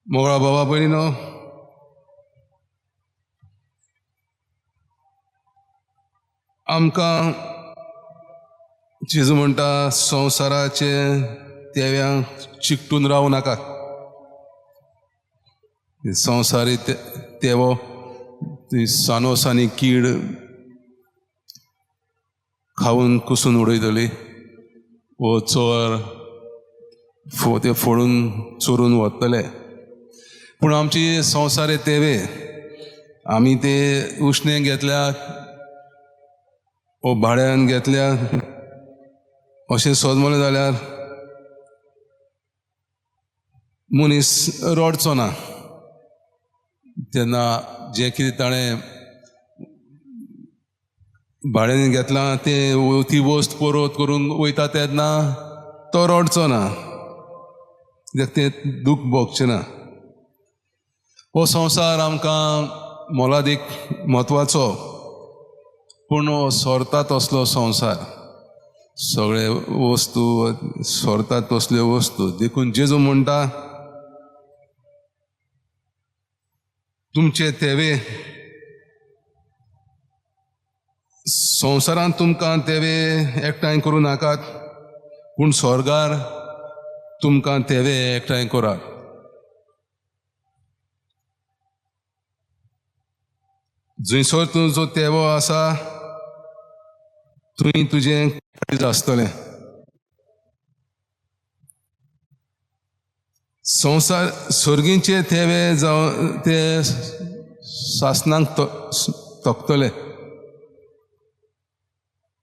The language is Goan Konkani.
मोगळा बाबा भयणीनो, आमकां जेजू म्हणटा संवसाराचे तेव्यांक चिकटून रावूं नाका. संवसारी तेवो ती सानोस आनी कीड खावन कुसून उडयतली वो चोर ते फोडून चोरून वतले. पूण आमची संवसारी तेवे आमी ते उश्णें घेतल्या वो भाड्यान घेतल्या अशें सोदमलें जाल्यार मनीस रडचो ना. तेन्ना जें कितें ताणें भाड्यान घेतलां तें ती वस्त परत करूंक वयता तेन्ना तो रडचो ना, कित्याक तें दूख भोगचें ना. हो संवसार आमकां मोलादीक म्हत्वाचो, पूण हो सोरता तसलो संवसार, सगळे वस्तू सोरतात तसल्यो वस्तू. देखून जेजू म्हणटा तुमचे तेवे संवसारांत तुमकां तेवे एकठांय करूं नाकात, पूण स्वर्गार तुमकां तेवे एकठांय करात. जंयसर तुजो तेवो आसा थंय तुजें काळीज आसतलें. संवसार सर्गींचे तेवे जावं ते सासणाक तोखतले.